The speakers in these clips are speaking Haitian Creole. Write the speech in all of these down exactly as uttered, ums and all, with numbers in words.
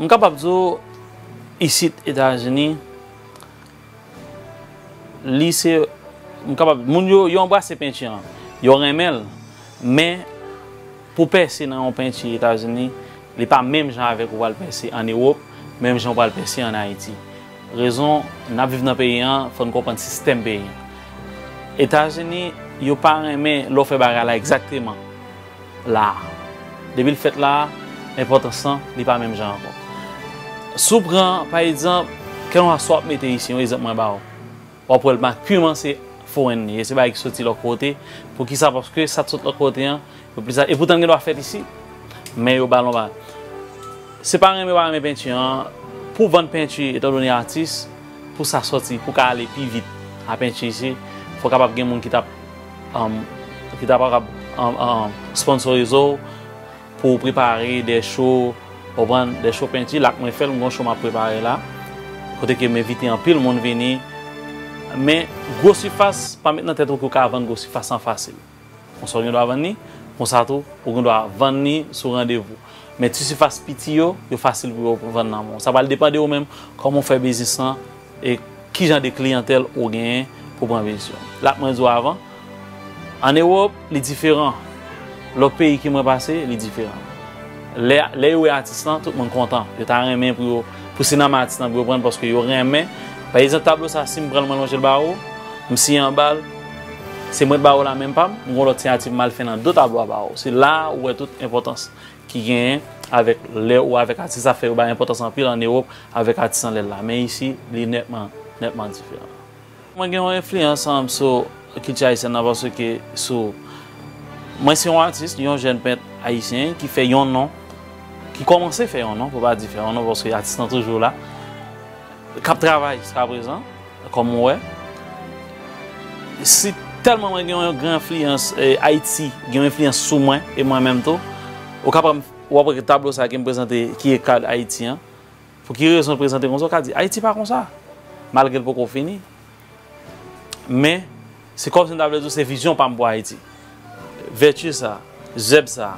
M kapab di w, isit Etazini, li se, m kapab, moun yo, yo anbrase penti an, yo renmen l, men pou pèse nan yon penti Etazini, li pa menm jan avèk ou pral pèse ann Ewòp, menm jan ou pral pèse ann Ayiti. Rezon, n ap viv nan peyi an, fò n konprann sistèm peyi an. Etazini, yo pa renmen lè w fè bagay la egzakteman la a. Depi l fèt la a, enpòtans lan, li pa menm jan ankò. Si w pran, pa egzanp, kèlkeswa sa w ap mete isi, yon egzanp mwen ba w, w ap wè l pa kòmanse foreign li, e se bagay ki soti lòt kote. Poukisa? Paske sa k sot lòt kote an, yo plis, e poutan l gen dwa fèt isi, men yo ba l yon bagay. Se pa renmen pa renmen penti an, pou vann penti, etandone atis, pou sa sòti, pou ka ale pi vit a penti isi, fò kapab gen moun ki t ap, um, ki t ap kapab, um, um, sponsorize w pou w prepare de show, w konprann, de show penti, la k mwen fè l, m gen yon show m ap prepare la, kote ke m envite anpil moun vini, men gwo sifas, pa met nan tèt ou ke w ka vann gwo sifas lan fasil. Konsa w gen dwa vann li, konsa tou, ou gen dwa vann li sou randevou. Men ti sifas piti yo, yo fasil pou yo vann nan men w. Sa pral depann de ou menm, kòman w fè biznis lan, e ki jan de kliyantèl ou genyen pou pran biznis yo. La mwen di w avan, ann Ewòp, li diferan. Lòt peyi ke mwen pase, li diferan. Lè, lè yo wè atis lan, tout moun kontan. Yo ta renmen pou yo, pou sinema atis lan, pou yo pran l, paske yo renmen. Pa egzanp, tablo sa, si m pran l, mwen lonje l ba ou, m siyen anba l, se mwen k ba ou la menm pa m, m gen yon lòt siyati m al fè nan do tablo a ba ou. Se la ou wè tout enpòtans ki genyen avèk lè ou avèk atis la, fè yo bay enpòtans anpil ann Ewòp avèk atis lan lè l la. Men isi, li nètman, nètman diferan. Mwen gen yon enfliyans, um, sou kilti ayisyèn nan, paske sou, mwen se yon atis, yon jèn pent ayisyen ki fè yon non, ki kòmanse fè yon non, pou pa di fè yon non, paske atis lan toujou la, k ap travay jiskaprezan, kòm ou wè. Si tèlman mwen gen yon gran enfliyans, eh, Ayiti gen yon enfliyans sou mwen, e mwen menm tou, ou kapab, w ap wè tablo sa ke m prezante, ki e kad Ayiti an. Pou ki rezon l prezante konsa, w ka di, Ayiti pa konsa, malgre l poko fini. Men, se kòmsi m ta vle di w se vizyon pa m pou Ayiti. Vèti sa, zèb sa,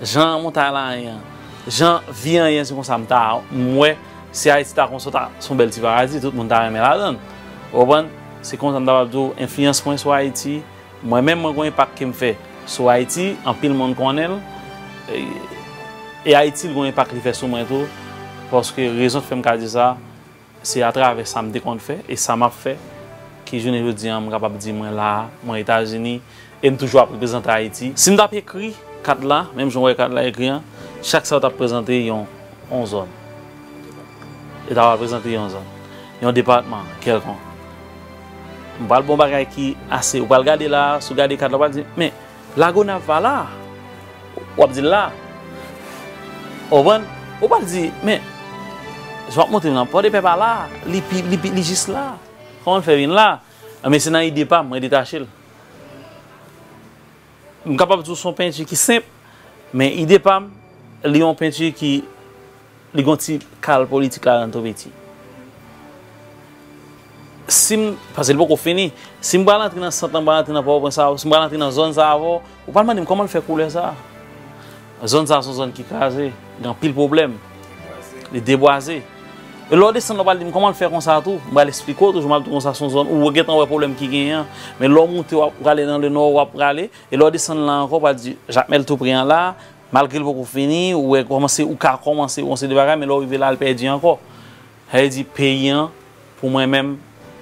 jan montay la ye an, jan vi an ye an, se konsa m ta, m wè si Ayiti ta konsa, ta, se yon bèl ti paradi, tout moun ta renmen ladan l. Ou konprann? Se konsa m ta kapab di w, enfliyans mwen sou Ayiti, mwen menm, mwen gen yon enpak ke m fè sou Ayiti, anpil moun konnen l, e, e Ayiti, l gen yon enpak li fè sou mwen tou, paske rezon k fè m ka di sa, se atravè sa m te konn fè e sa m ap fè, ki jounen jodi a, m kapab di mwen la, mwen Etazini, e m toujou ap reprezante Ayiti. Si m t ap ekri kat la, menm jan w wè kat la ekri an, chak sa yo t ap prezante yon, yon zòn. Yo t ap prezante yon zòn, yon depatman kèlkonk. M pral ba w bagay ki ase, ou pral gade la, si w gade kat la, w pral di, men, Lagonav pa la. W ap di l la. Ou konprann? Ou pral di, men, jan w ap montre m nan, Pòdepè pa la, li pi, li pi, li jis la. Kòman l fè vin la? Enben, se nan ide pa m, mwen detache l. M kapab di w se yon penti ki senp, men ide pa m, li yon penti ki li gon ti kal politik ladan l tou piti. Si m, paske li poko fini, si m pral antre nan sant lan, m pral antre nan Pòtoprens avè w, si m pral antre nan zòn sa avè w, ou pral mande m kòman l fè koulè sa. Zòn sa se yon zòn ki kraze, gen anpil pwoblèm. Li debwaze. E lè w desann, w pral di m kòman l fè konsa tou, m pral esplike w toujou, m ap di w konsa se yon zòn ou gentan wè pwoblèm ki genyen an. Men lè w moute, w ap prale nan le nò, w ap prale, e lè w desann la ankò, w pral di Jakmèl tou pre an la, malgre l poko fini, ou wè kòmanse, ou ka kòmanse yon seri de bagay, men lè w rive la, l pèdi ankò. Sa vle di, peyi an, pou mwen menm,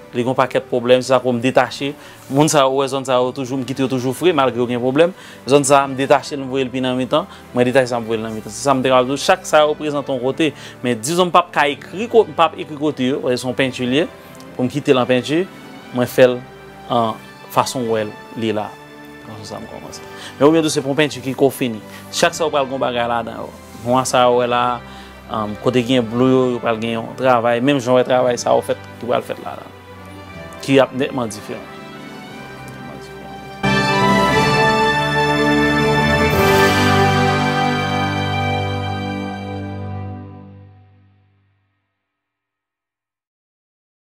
li gon pakèt pwoblèm, se sa k fè m detache. Moun sa yo, ou wè zòn sa yo toujou, m kite yo toujou fre, malgre yo gen pwoblèm. Zòn sa, m detache l, m voye l pi nan mitan, mwen detache sa, m voye l nan mitan. Se sa m te kapab di w, chak sa yo prezante yon kote. Men dizon m p ap ka ekri, ko-, m p ap ekri kote yo, paske se yon penti l ye, pou m kite l an penti, mwen fè l an fason w wè l ye la. Konsa m kòmanse. Men oubyen tou se pou yon penti ki ko fini. Chak sa ou pral gon bagay ladan yo. Nwa sa yo wè la, um, kote gen blou yo, yo pral gen yon travay. Menm jan w wè travay sa yo fèt, ki pral fèt ladan. Ki ap nètman diferan.